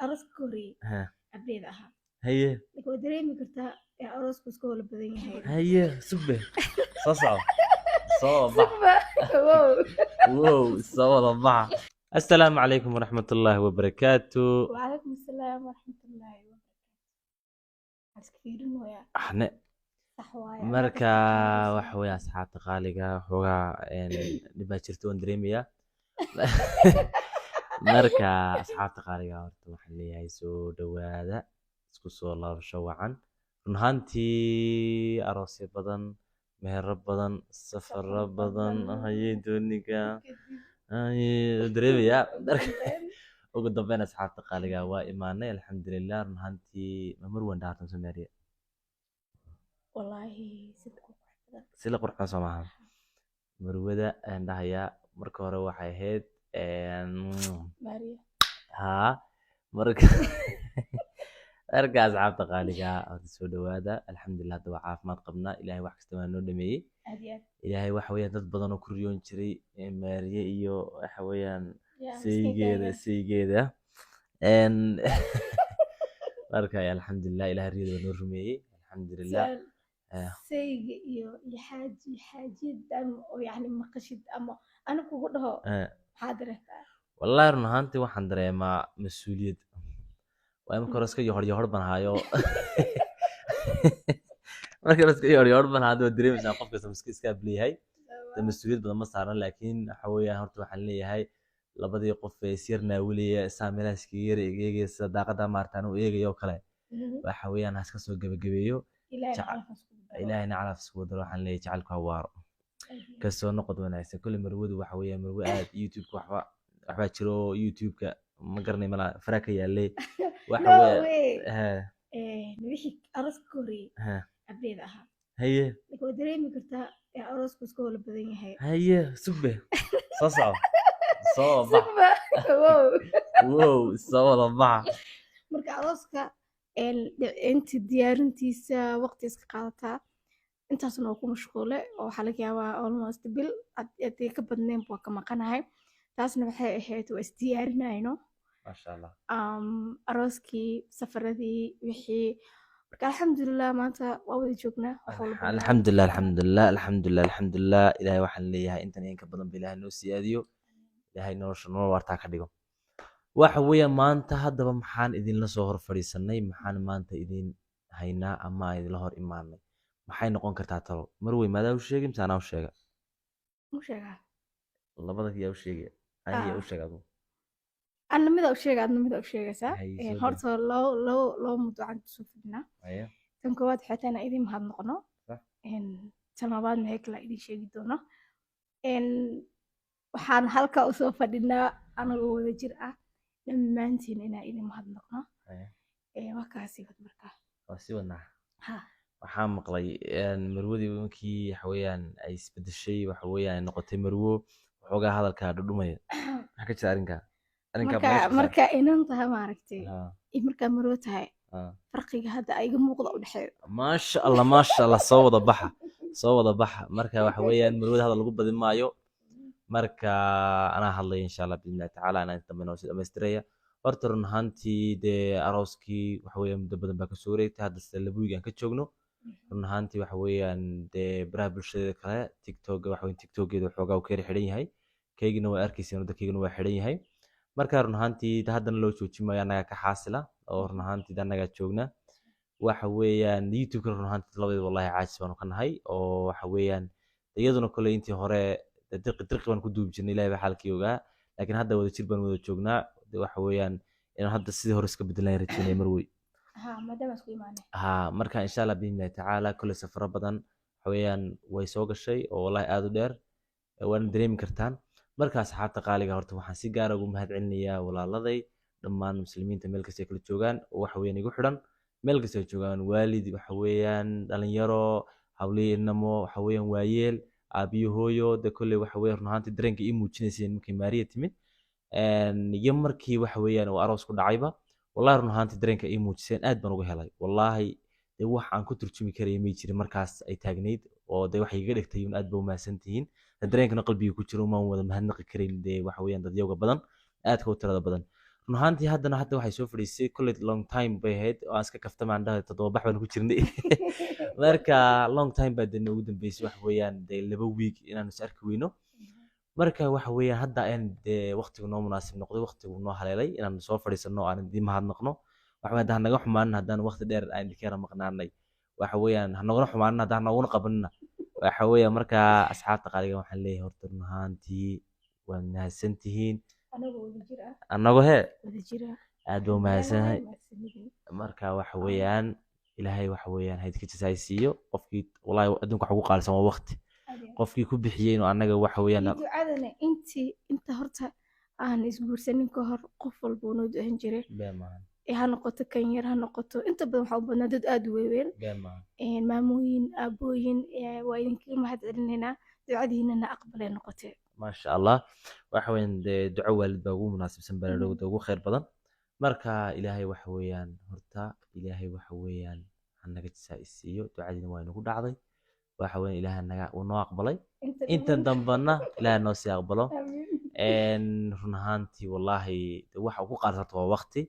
Arooska ka horreeyay abdeed ahaa. Laakiin waad dareemi kartaa ee aroosku iska wala badan yahay. Haye, sugbe, soo soco, soo wada bax. Sugba. Wow. Wow, soo wada baxa. Assalaamu calaykum waraxmatullaahi wabarakaatu. Wacalaykum assalaam waraxmatullaahi wabarakaatu. Waxaan iska fiirinayaa. Axne. Sax waaye. Marka waxa weeye, asxaabta qaaliga, waxoogaa dhib baa jirta, waan dareemayaa. Marka asxaabta qaaliga, horta waxaan leeyahay soo dhowaada, isku soo laabasho wacan. Run ahaantii aroosyo badan, mehero badan, safaro badan haye dooniga haye dareemayaa. Marka ugu dambeyn, asxaabta qaaliga, waa imaanay, alxamdulilah. Run ahaantii ma marwan dhaartan Soomaaliya. Wallaahi sida ku qurux badan. Si la qurxoon soo maaha marwada ayaan dhahayaa. Marka hore waxay ahayd Maria. Haa, marka asxaabta qaaliga, horta soo dhowaada. Alxamdulilah, hadda waa caafimaad qabnaa. Ilaahay wax kasta waa noo dhameeyey. Aad iyo aad. Ilaahay waxa weeyaan dad badan oo ku riyoon jiray Maariye iyo waxa weeyaan Yaa, saygeeda miskiinkayga. saygeeda. Marka alxamdulilah, ilaahay riyada waa noo rumeeyey, alxamdulilah. Su'aal. Sayga iyo xaaji xaajiyad ama oo yacni maqashid ama aniga kugu dhaho, maxaa dareertaa? Wallahi run ahaantii waxaan dareemaa mas-uuliyad. Waa marka hore iska yohor yohor baan hayo, marka hore iska yohor yohor baan hayo. Waad dareemaysaa, qof kasta miska iska ableeyahay de, mas-uuliyad badan ma saaran. Laakiin waxa weeyaan, horta waxaan leeyahay labadii qof ee is yar naawilaya, saa meelaha iskaga yar eegaya, sida daaqada maartaan u eegayo oo kale, waxa weeyaan ha iska soo gebagabeeyo. Ilaahay calafkaas ku daro. Ilaahayna calaf isku daro. Waxaan leeyahay jacaylku ha waaro. Aad iyo aad. Kasoo noqod wanaagsan. Kolley marwadu waxa weeyaan marwo aad YouTube-ka waxbaa jiro oo YouTube-ka ma garanay, malaa faraa ka yaalay waxa No weeye. way. Hee. Wixii arooska ka horreeyay abdeed ahaa. Laakiin waad dareemi kartaa ee aroosku iska wala badan yahay. Haye, sugbe, soo soco, soo wada bax. Sugba. Wow. Wow, soo wada baxa. Marka arooska inta diyaarintiisa waqti iska qaadataa, intaasna waa ku mashquule oo waxaa laga yaabaa almost bil haddii ka badnayn waa ka maqanahay. Taasna waxay ahayd waa isdiyaarinayno. Maasha Allah. Arooskii, safaradii, wixii. Marka alxamdulilah, maanta waa wada joognaa, wax walba. Alxamdulilah, alxamdulilah, alxamdulilah, alxamdulilah. Ilaahay waxaan leeyahay intan in ka badan ba Ilaahay noo siyaadiyo. Ilaahay nolosha nolol waartaa ka dhigo. Waxa weeyaan maanta haddaba maxaan idinla soo hor fadhiisanay? Maxaan maanta idin haynaa ama aan idinla hor imaanay? Maxay noqon kartaa talo? Marwey, maadaa u sheegay mise anaa u sheega? Mu sheegaa. Labada yaa u sheegaya? Aniga yaa u sheega adigu? Anna mida u sheega, adna mida u sheegaysaa. Haye, soo daa. Horta labo mawduucan kusoo fadhinaa. Tan koowaad waxay tahay inaan idin mahad noqono. Tan labaadna waxay kala idin sheegi doono. Waxaan halka usoo fadhinaa anagoo wada jir ah dhammaantiin inaan idin mahad noqno. Waa kaasi wad markaa. Waa sii wadnaa. Ha. Waxaan maqlay marwadii markii waxa weeyaan ay isbedeshay, waxa weeyaan ay noqotay marwo, waxoogaa hadalkaa dhudhumaya. Maxaa ka jira arrinkaa? Arrinkaa Marka meesha ka saar. Marka inan tahay, maaragtay, iyo markaa marwo tahay, farqiga hadda iga muuqda u dhexeeyo. Maasha Allah, maasha Allah. Soo wada baxa, soo wada baxa. Marka waxa weeyaan marwada hadal lagu badin maayo. Marka anaa hadlaya, insha Allah, biidnillahi tacaala, anaa inta dambe noo sii dhamaystiraya. Horta run ahaantii dee arooskii waxa weeyaan muddo badan baa kasoo wareegtay. Hadda sida 2 week aan ka joogno. Run ahaantii waxa weeyaan dee baraha bulshada kale, TikTok, waxa weeyaan TikTokeeda waxoogaa uu ka yar xidhan yahay, kaygina waa arkayseen, wadda kaygina waa xidhan yahay. Marka run ahaantii haddana loo joojin maayo, annagaa ka xaasila oo run ahaantii annagaa joogna. Waxa weeyaan YouTube-ka run ahaantii labadeeda wallahi caajis baanu ka nahay oo waxa weeyaan iyaduna koley intii hore dee dirqi dirqi baan ku duubi jirnay, Ilaahay baa xaalkii ogaa, laakiin hadda wada jir baan wada joognaa. De waxa weeyaan inaan hadda sidii hore iska bedelaan rajeynaya, marwey. Ha, maadaama isku imaanay. Ha, marka insha Allah, biidnillahi tacaala, koley safaro badan waxa weeyaan way soo gashay oo wallahi aad u dheer, waana dareemi kartaan. Marka asxaabta qaaliga, horta waxaan si gaar ah ugu mahad celinayaa walaaladay, dhammaan muslimiinta meel kasta ay kala joogaan oo waxa weeyaan igu xidhan, meel kasta ay joogaan, waalid, waxa weeyaan dhalinyaro, habliyo, inamo, waxa weeyaan waayeel, aabiyo, hooyo. De kolley waxa weeyaan run ahaantii dareenka ii muujinayseen markii Maariya timid iyo markii waxa weeyaan uu aroos ku dhacayba, wallahi run ahaantii dareenka ii muujiseen aad baan uga helay. Wallahi dee wax aan ku turjumi karaya may jirin markaas ay taagnayd oo dee waxay iga dhigtay un aad ba umahadsantihiin. Dareenkana qalbiga ku jiro umaan wada mahadnaqi karayn. Dee waxa weeyaan dadyowga badan, aadka u tirada badan. Run ahaantii haddana hadda waxay soo fadhiisay kolley long time bay ahayd oo aan iska kaftamaan dhahay, 7 bax baan ku jirnay. Marka long time baa dee noogu dambeysay, waxa weeyaan dee 2 week inaan is arki weyno. Marka waxa weeyaan hadda ayaan dee waqtigu noo munaasib noqday, waqtigu noo haleelay inaan soo fadhiisano, aan idiin mahadnaqno. Waxa weeyaan haddaan naga xumaanin, haddaan waqti dheer aan idinka yara maqnaanay, waxa weeyaan ha noguna xumaanin, haddaan nooguna qabanina. Waxa weeyaan marka asxaabta qaaliga waxaan leeyahay, horta run ahaantii waad mahadsantihiin. Anagoo wada jir ah. Annagoo hee wada jir ah. Aad baa umahadsanyahay. Mahadsanidin. Marka waxa weeyaan Ilaahay waxa weeyaan ha idinka jazaaysiiyo. Qofkii wallahi adduunka waxa ugu qaalisan waa waqti. Qofkii ku bixiyey inuu annaga waxa weeyaan Iyo ducadana intii inta horta aan isguursanin ka hor, qof walba uu noo duceyn jiray. Been maahan. Ee ha noqoto kan yar, ha noqoto inta badan waxaa u badnaa dad aad u waaweyn. Been maahan. Maamooyin, aabooyin, waa idinkaga mahad celinaynaa, ducadiinana aqbalay noqotay. Maasha Allah, waxa weeyaan dee duco waalid baa ugu munaasibsan, baa ugu khayr badan. Marka Ilaahay waxa weeyaan horta Ilaahay waxa weeyaan ha naga jazaa'isiiyo, ducadiina waa inagu dhacday. Waxa weeyaan Ilaahay naga uu noo aqbalay, inta dambana Ilaahay noo sii aqbalo. Amiin. Run ahaantii wallaahi de waxa ugu qaalisan horta waa waqti.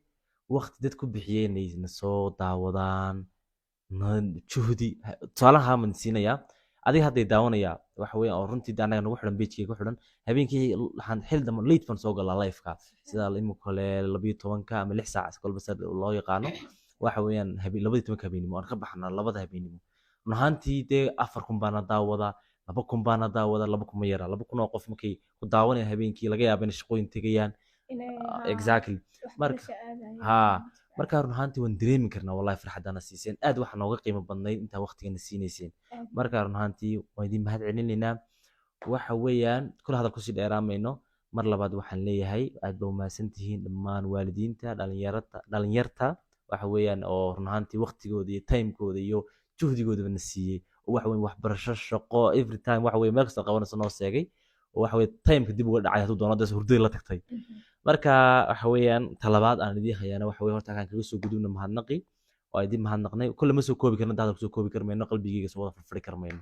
Waqti dad ku bixiyey inay na soo daawadaan, juhdi tusaalaha maan siinayaa. Adiga hadday daawanaya waxa weeyaan oo runtii de annaga nagu xidhan, page-kayga ku xidhan, habeenkii waxaan xil dambe late baan soo galaa live-ka, sida imika kale 12-ka ama 6 saac kolba sida loo yaqaano. Waxa weeyaan 12-ka habeenimo aan ka baxnaa, 2-da habeenimo. Run ahaantii dee 4,000 baana daawada, 2,000 baana daawada, 2,000 ma yara. 2,000 oo qof markay ku daawanayaan habeenkii, laga yaaba inay shaqooyin tegayaan. Exactly. Marka marka run ahaantii waan dareemi karnaa wallahi farxadana siiseen, aad waxa nooga qiimo badnayd intaa waqtigana siinayseen. Marka run ahaantii waan idin mahad celinaynaa. Waxa weeyaan kula hadal kusii dheeraamayno. Mar labaad waxaan leeyahay aad baa umahadsantihiin dhammaan waalidiinta, dhalinyarata, dhalinyarta waxa weeyaan oo run ahaantii waqtigooda iyo timekooda iyo juhdigoodaba na siiyey, oo waxa weeye waxbarasho, shaqo, every time waxa weeye meel kasta qabanayso noo seegay, oo waxa weeye timeka dib uga dhacay hadduu doono dee hurdada la tagtay. Marka waxa weeyaan talabaad aan idiin hayaana waxa weeye horta halkaan kaga soo gudubna mahadnaqi oo aan idiin mahadnaqnay. Kulle ma soo koobi karno, hadal kusoo koobi karmayno, qalbigeyga soo wada furfuri karmayno.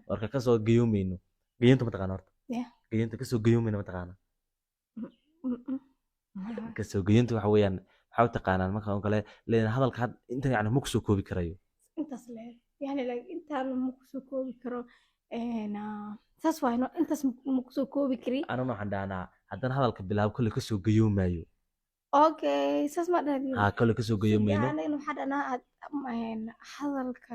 Marka kasoo gayoomayno, gayoonta mataqaana horta? Gayoonta kasoo gayoomayno mataqaana? Kasoo gayoonta waxa weeyaan maxaa u taqaanaan marka oo kale leeyahay hadalka had inta yacni ma kusoo koobi karayo. Intaas le yani, like, intaan ma kusoo koobi karo. Saas waay, no, intaas ma kusoo koobi kari. Anuna waxaan dhahnaa haddana hadalka bilaabo kolle kasoo gayoomayo. Okay, saas ma dhahdi. Haa, kolle kasoo gayoomayno. Anagana waxaa dhahnaa hadalka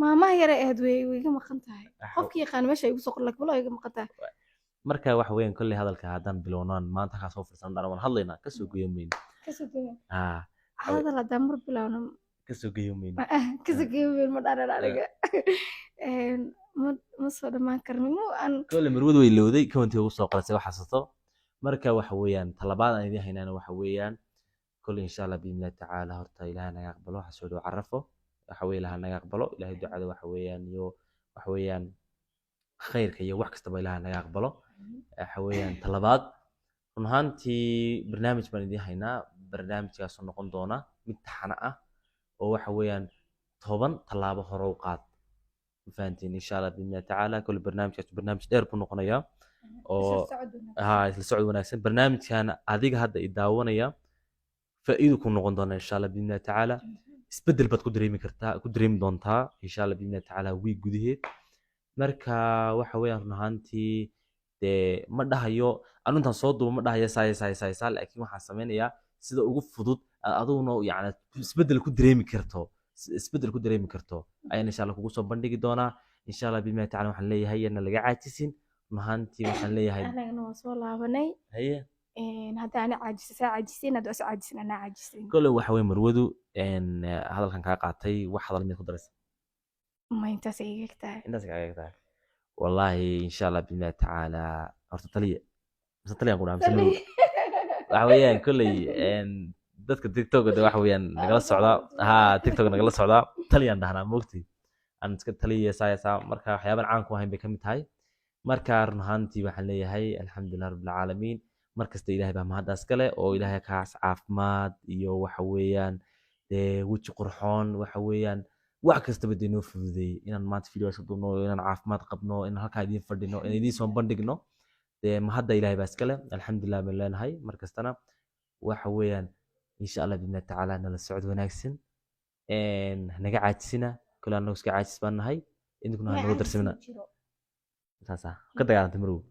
maamaha yare ahayd way iga maqan tahay. Qofki yaqaan meesha igu soo qor, laakiin wallahi way iga maqan tahay. Marka waxa weeyaan kolley hadalka haddaan bilownaan maanta kaa soo fursan dhana waan hadlaynaa, kasoo gayoomayno. Kasoo gayoomayno. Haa. Hadal haddaan mar bilowno kasoo gayoomayno. Kasoo gayoomayno ma dhanan aniga. Ma soo dhammaan karno mu aan. Kolley marwada way lowday, commentiga ugu soo qoray wax xasuusto. Marka waxa weeyaan talabaad aan idiin haynaana waxa weeyaan kolley insha Allah biidnillahi tacaala horta Ilaahay naga aqbalo. Waxa soo dhow Carafo, waxa weeye Ilaahay naga aqbalo, Ilaahay ducada waxa weeyaan iyo waxa weeyaan khayrka iyo wax kastaba Ilaahay naga aqbalo. Waxa weeyaan talabaad run ahaantii barnaamij baan idiin haynaa, barnaamijkaasoo noqon doona mid taxane ah oo waxa weeyaan 10 tallaabo hore u qaad. Ma fahantiin? Insha Allah biidnillahi tacaala kolley barnaamijkaas barnaamij dheer buu noqonayaa oo haa, isla socod wanaagsan. Barnaamijkan adiga hadda i daawanaya faa'iido ku noqon doona insha Allah biidnillahi tacaala. Isbeddel baad ku dareemi kartaa, ku dareemi doontaa insha Allah biidnillahi tacaala week gudaheed. Marka waxa weeyaan run ahaantii dee ma dhahayo anu intaan soo duubo, ma dhahayo saaya saaya saaya saa, laakiin waxaan sameynayaa sida ugu fudud aad adiguna yacni isbeddel ku dareemi karto, isbeddel ku dareemi karto ayaan insha Allah kugu soo bandhigi doonaa insha Allah biidnillahi tacaala. Waxaan leeyahay yana laga caajisin. Run ahaantii waxaan leeyahay anagana waa soo laabanay. Haye. Hadda ana caajisay, saa caajisin, hadda is caajisin, anaa caajisin. Kolley waxa weye marwadu hadalkan kaa qaatay, wax hadal miyaad ku daraysa? Ma intaas ay iga tahay. Intaas kaaga tahay wallahi. Insha Allah biidnillahi tacaala horta taliya mise taliyaan ku dhaha mise marwo? Waxa weeyaan kolley dadka TikTok de waxa weeyaan nagala socdaa, ha, TikTok nagala socdaa, taliyaan dhahnaa moogtay, aan iska taliya saaya saa. Marka waxyaaban caan ku ahayn bay kamid tahay. Marka run ahaantii waxaan leeyahay alxamdulilah rabbil caalamiin. Mar kasta Ilaahay baa mahaddaas kale oo Ilaahay kaas caafimaad iyo waxa weeyaan dee weji qurxoon, waxa weeyaan wax kastaba dee noo fududeeyey inaan maanta video iska duubno, inaan caafimaad qabno, inaan halkaa idiin fadhino, inaan idiin soo bandhigno. Dee mahadda Ilaahay baa iskale, alxamdulilah baan leenahay mar kastana. Waxa weeyaan, insha Allah biidni tacaala, nala socod wanaagsan. Hanaga caajisina. Kole annagu iska caajis baan nahay, idinkuna ha nagu darsamina. Saasa ka dagaalantay, Marwo.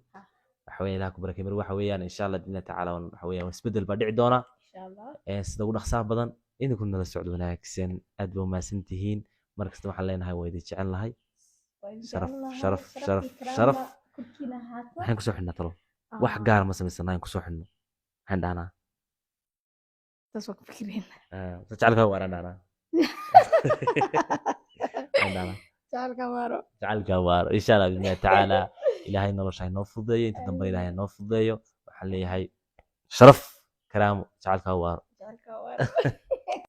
Waxa weeyaan, Ilaah ku barakay, Marwo. Waxa weeyaan, insha Allah biidni tacaala, waxa weeyaan isbedel baa dhici doona Insha Allah. Sida ugu dhaqsaha badan. Idinkuna nala socod wanaagsan, aad baa umahadsan tihiin. Mar kasta waxaan leenahay waa idin jecel nahay. Waa idin Sharaf, jecelnahay, sharaf, sharaf sharaf, iyo karaama sharaf. Korkiina ahaato. Maxaan kusoo xidhnaa talo? Wax gaar ma samaysanaa aan kusoo xidhno? Maxaan dhahnaa? Taas waa ku fikirayna. Jecelka waaraan dhahnaa. Maxaan dhahnaa? Jecelka waaro. Jecelka waaro, insha Allah biidni tacaala. Ilaahay nolosha ha inoo fududeeyo, inta dambe Ilaahay ha inoo fududeeyo. Waxaan leeyahay sharaf, karaamo, jecelka waaro. Jecelka waaro.